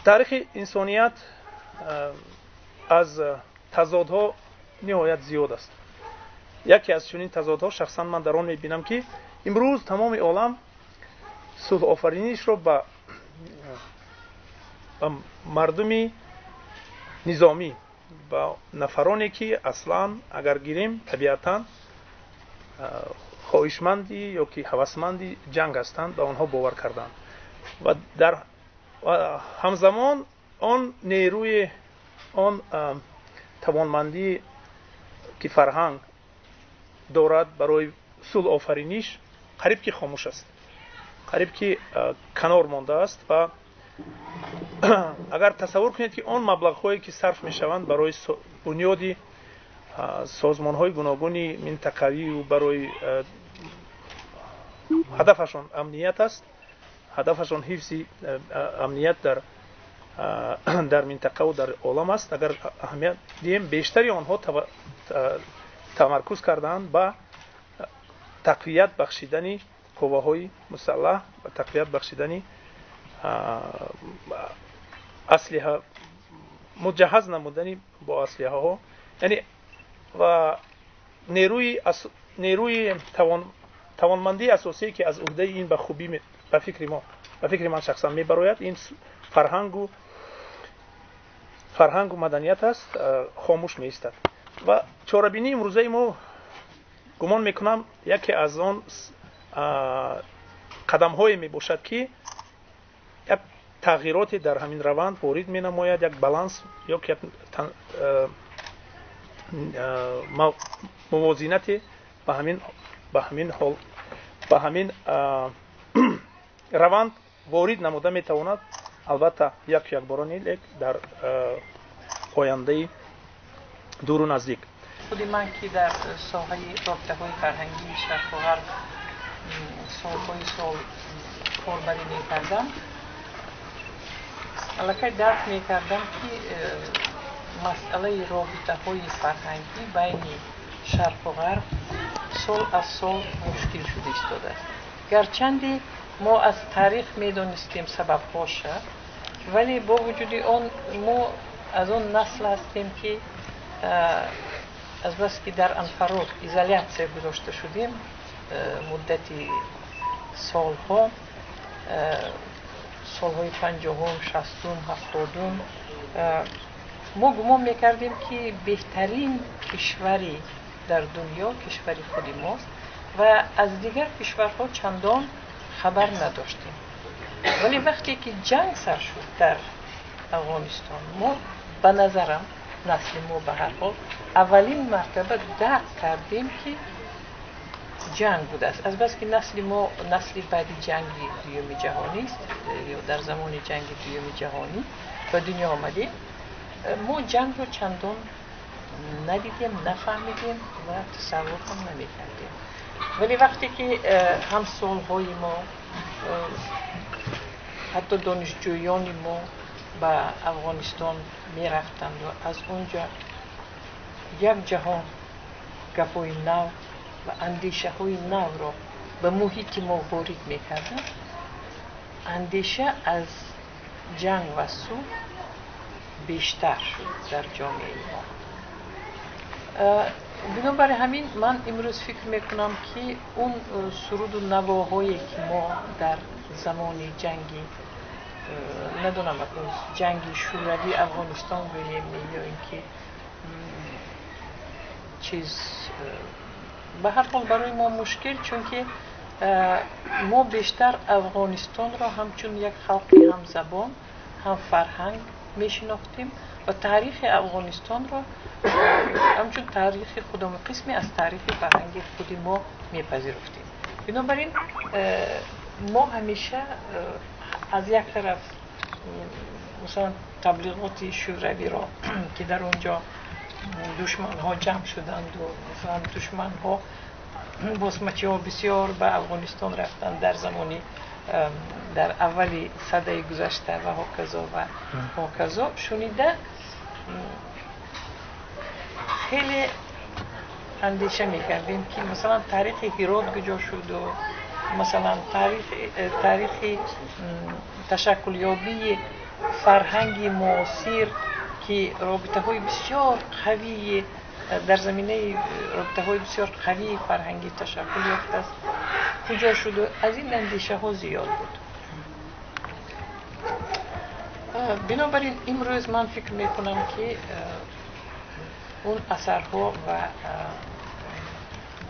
Таърихи инсоният аз тазодҳо ниҳоят зиёд аст. Яке аз чунин тазодҳо шахсан ман дар он мебинам, ки имрӯз тамоми олам сулҳофаринишро ба мардуми низомӣ, ба нафароне ки аслан агар гирем табиатан хоҳишманди ё ки ҳавасманди ҷанг ҳастанд, ба онҳо бовар карданд ва дар ҳамзамон он нерӯи он тавонмандӣ ки фарҳанг дорад барои сулҳофариниш қариб ки хомӯш аст, қариб ки канор мондааст. Ва агар тасаввур кунед, ки он маблағҳое ки сарф мешаванд барои бунёди созмонҳои гуногуни минтақавию барои ҳадафашон амният аст, ҳадафашон ҳифзи амният дар минтақаву дар олам аст, агар аҳамият диҳем, бештари онҳо тамаркуз кардаанд ба тақвият бахшидани қувваҳои мусаллаҳ ва тақвият бахшидани аслиҳа, муҷаҳҳаз намудани бо аслиҳаҳо, яъне ва нерӯи тавонмандии асосие, ки аз уҳдаи ин ба хубӣ ба фикри мо, ба фикри ман шахсан мебарояд, ин фарҳангу маданият аст, хомӯш меистад. Ва чорабинии имрӯзаи мо, гумон мекунам, яке аз он қадамҳое мебошад, ки як тағйироте дар ҳамин раванд ворид менамояд, як баланс ё як мувозинате ба ҳамин ҳол, ба ҳамин раванд ворид намуда метавонад, албатта яку якбора не, лек дар ояндаи дуру наздик. Худи ман, ки дар соҳаи робитаҳои фарҳангии шарқу ғарб солҳои сол корбарӣ мекардам, аллакай дарк мекардам, ки масъалаи робитаҳои фарҳангӣ байни шарқу ғарб сол аз сол мушкил шуда истодааст. Гарчанде мо аз таърих медонистем сабабҳоша, вале бо вуҷуди он мо аз он насл ҳастем, ки азбаски дар анфарод, изолятсия гузошта шудем муддати солҳо, солҳои 50-ум, 60-ум, 70-ум, мо гумон мекардем, ки беҳтарин кишвари дар дунё кишвари худи мост ва аз дигар кишварҳо чандон хабар надоштем. Вале вақте ки ҷанг сар шуд дар Афғонистон, мо, ба назарам, насли мо ба ҳар ҳол аввалин мартаба дарк кардем, ки ҷанг будааст. Азбаски насли мо насли баъди ҷанги дуюми ҷаҳонист ё дар замони ҷанги дуюми ҷаҳонӣ ба дунё омадем, мо ҷангро чандон надидем, нафаҳмидем ва тасаввур ҳам намекардем. Вале вақте ки ҳамсолҳои мо, ҳатто донишҷӯёни мо ба Афғонистон мерафтанд ва аз он ҷо як ҷаҳон гапҳои нав ва андешаҳои навро ба муҳити мо ворид мекарданд, андеша аз ҷанг ва сулҳ бештар шуд дар ҷомеаи мо. Бинобари ҳамин ман имрӯз фикр мекунам, ки он суруду навоҳое, ки мо дар замони ҷанги, надонам, ҷанги Шӯравӣ Афғонистон гӯем ё ин ки чиз, ба ҳар ҳол барои мо мушкил, чунки мо бештар Афғонистонро ҳамчун як халқи ҳамзабон, ҳамфарҳанг мешинохтем ва таърихи Афғонистонро ҳамчун таърихи худамон, қисме аз таърихи фарҳанги худи мо мепазируфтем. Бинобар ин мо ҳамеша аз як тараф, масалан, таблиғоти шӯравиро, ки дар он ҷо душманҳо ҷамъ шуданду, масалан, душманҳо, босмачиҳо бисёр ба Афғонистон рафтанд дар замони дар аввали садаи гузашта ва ҳоказо ва ҳоказо шунида. Хеле андеша мекардем, ки масалан таърихи Ҳирот куҷо шуду, масалан таърихи ташаккулёбии фарҳанги муосир, ки робитаҳои бисёр қавии дар заминаи робитаҳои бисёр қавии фарҳангӣ ташаккул ёфтааст, куҷо шуду, аз ин андешаҳо зиёд буд. Бинобар ин имрӯз ман фикр мекунам, ки он асарҳо ва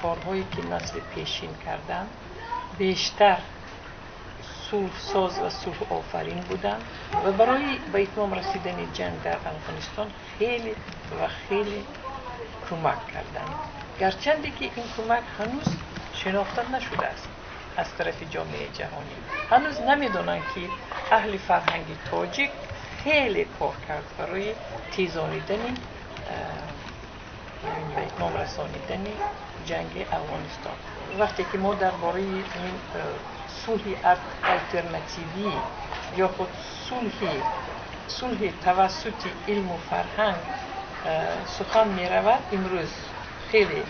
корҳое, ки насли пешин карданд, бештар сулҳсоз ва сулҳофарин буданд ва барои ба итмом расидани ҷанг дар Афғонистон хеле ва хеле кӯмак карданд, гарчанде ки ин кӯмак ҳанӯз шинохта нашудааст аз тарафи ҷомеаи ҷаҳонӣ. Ҳанӯз намедонанд, ки аҳли фарҳанги тоҷик хеле кор кард барои тезонидани ба итмом расонидани ҷанги Афғонистон. Вақте ки мо дар бораи ин сулҳи алтернативӣ ё худ сулҳи тавассути илму фарҳанг сухан меравад, имрӯз хеле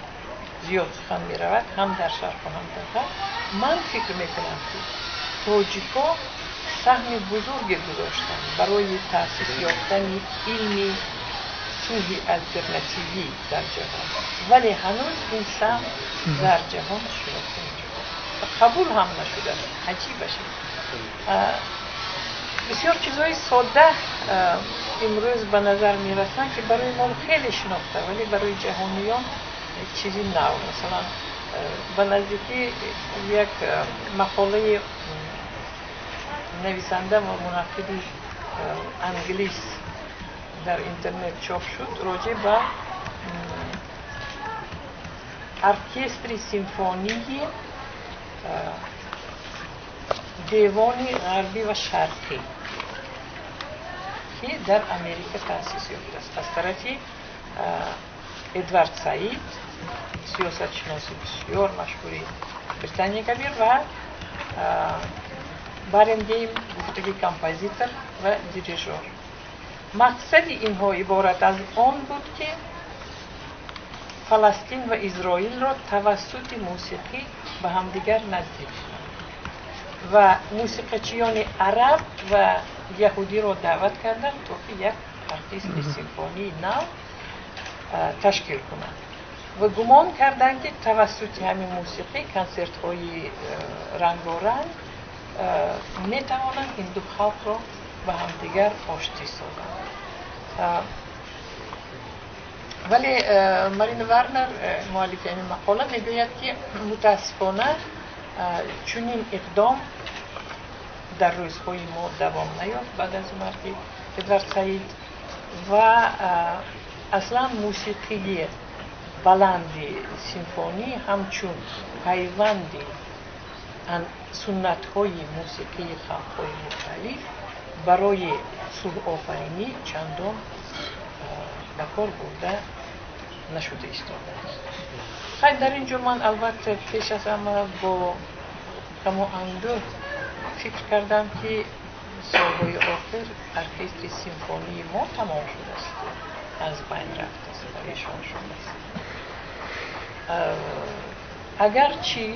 зиёд сухан меравад ҳам дар шарқу ҳам дар ғарб, ман фикр мекунам, ки тоҷикҳо саҳми бузурге гузоштанд барои таъсис ёфтани илми сулҳи алтернативӣ дар ҷаҳон, вале ҳанӯз ин саҳм дар ҷаҳон шинохта нашудааст ва қабул ҳам нашудааст. Аҷибаш, бисёр чизҳои содда имрӯз ба назар мерасанд, ки барои мо хеле шинохта, вале барои ҷаҳониён чизи нав. Масалан, ба наздикӣ як мақолаи нависанда ва мунаққиди англис дар интернет чоп шуд роҷеъ ба оркестри симфонии девони ғарбӣ ва шарқӣ, ки дар Америка таъсис ёфтааст аз тарафи Эдвард Саид, сиёсатшиноси бисёр машҳури Британияи Кабир, ва Баренгейм, гуфтаги композитор ва дирижёр. Мақсади инҳо иборат аз он буд, ки Фаластин ва Изроилро тавассути мусиқӣ ба ҳамдигар наздик кунанд ва мусиқачиёни араб ва яҳудиро даъват карданд, то ки як оркестри симфонии нав ташкил кунанд, ва гумон карданд, ки тавассути ҳамин мусиқӣ, консертҳои рангоранг метавонанд ин ду халқро ба ҳамдигар оштӣ созанд. Вале Марина Варнер, муаллифи ҳамин мақола, мегӯяд, ки мутаассифона чунин иқдом дар рӯзҳои мо давом наёфт баъд аз марги Эдвард Саид ва аслан мусиқии баланди симфонӣ ҳамчун пайванди суннатҳои мусиқии халқҳои мухталиф барои сулҳофаринӣ чандон ба кор бурда нашуда истодааст. Хай, дар ин ҷо ман албатта пеш аз ҳама бо ғаму андӯҳ фикр кардам, ки солҳои охир оркестри симфонии мо тамом шудааст, аз байн рафтааст, парешон шудааст. Агарчи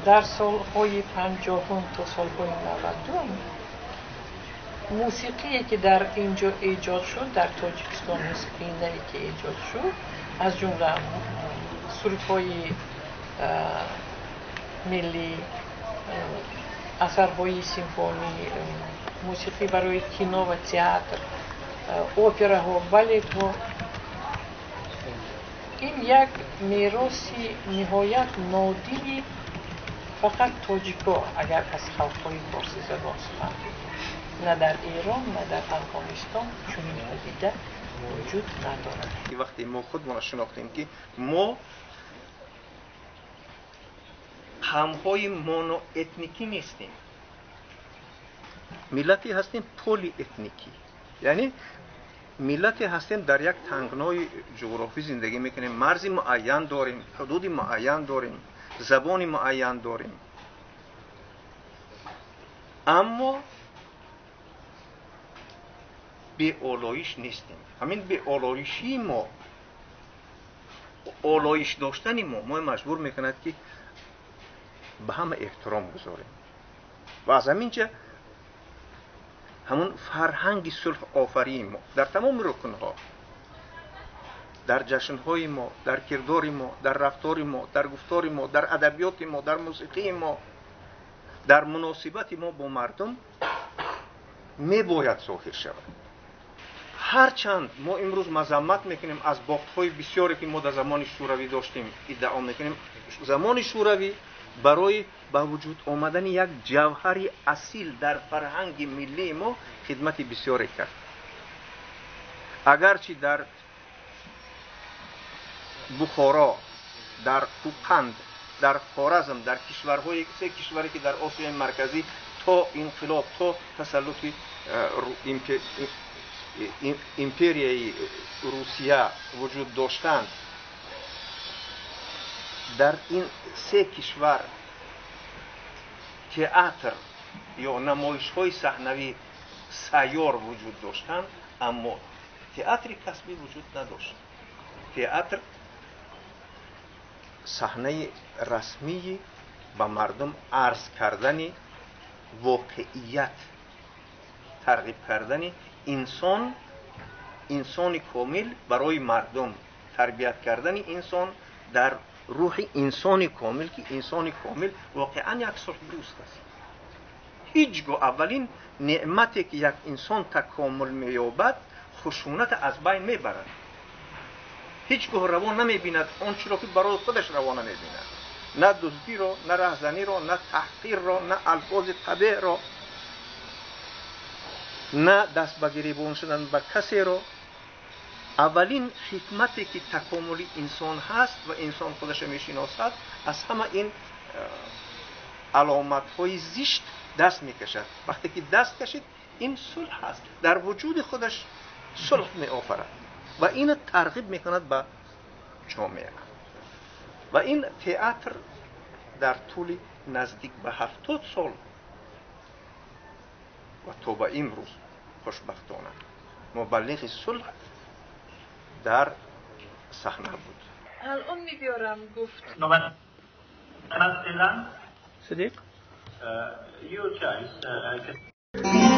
дар солҳои 50-ум то солҳои 90-ум мусиқие, ки дар ин ҷо эҷод шуд, дар Тоҷикистон мусиқии наве, ки эҷод шуд, аз ҷумла сурудҳои миллӣ, асарҳои симфонӣ, мусиқӣ барои кино ва театр, операҳо, балетҳо, ин як мероси ниҳоят нодири фақат тоҷико, агар аз халқҳои форсизабон сухан бигӯем, на дар Эрон, на дар Афғонистон чунин падида вуҷуд надорад. Вақте мо худмонро шинохтем, ки мо қавмҳои моноэтникӣ нестем, миллате ҳастем полиэтникӣ, яъне миллате ҳастем, дар як тангнои ҷуғрофӣ зиндагӣ мекунем, марзи муайян дорем, ҳудуди муайян дорем, забони муайян дорем, аммо беолоиш нестем. Ҳамин беолоишии мо Олоиш доштани мо маҷбур мекунад, ки ба ҳама эҳтиром гузорем ва аз ҳамин ҷа ҳамун фарҳанги сулҳофарии мо дар тамоми рукнҳо, дар ҷашнҳои мо, дар кирдори мо, дар рафтори мо, дар гуфтори мо, дар адабиёти мо, дар мусиқии мо, дар муносибати мо бо мардум мебояд зоҳир шавад. Ҳарчанд мо имрӯз мазаммат мекунем аз бохтҳои бисёре, ки мо дар замони шӯравӣ доштем, иддао мекунем, замони шӯравӣ барои ба вуҷуд омадани як ҷавҳари асил дар фарҳанги миллии мо хидмати бисёре кард. Агарчи дар Бухоро, дар Қӯқанд, дар Хоразм, дар кишварҳои се кишваре, ки дар Осиёи Марказӣ то инқилоб, то тасаллути империяи Русия вуҷуд доштанд, дар ин се кишвар театр ё намоишҳои саҳнавӣ сайёр вуҷуд доштанд, аммо театри касбӣ вуҷуд надошт. Театр саҳнаи расмии ба мардум арз кардани воқеият, тарғиб кардани инсон, инсони комил барои мардум, тарбият кардани инсон дар рӯҳи инсони комил, ки инсони комил воқеан як сулҳдӯст аст. Ҳеҷ гоҳ аввалин неъмате, ки як инсон такомул меёбад, хушунат аз байн мебарад. Ҳеҷ гоҳ раво намебинад он чиро, ки барои худаш раво намебинад: на дуздиро, на раҳзаниро, на таҳқирро, на алфози қабеҳро, на даст ба гиребон шудан ба касеро. Аввалин ҳикмате, ки такомули инсон ҳаст ва инсон худашро мешиносад, аз ҳама ин аломатҳои зишт даст мекашад. Вақте ки даст кашид, ин сулҳ аст, дар вуҷуди худаш сулҳ меофарад ва ина тарғиб мекунад ба ҷомеа. Ва ин театр дар тӯли наздик ба 70 сол ва то ба имрӯз хушбахтона мубаллиғи сулҳ дар саҳна буд. Алон мебиёрам, гуфт. Сидиқ. Your choice.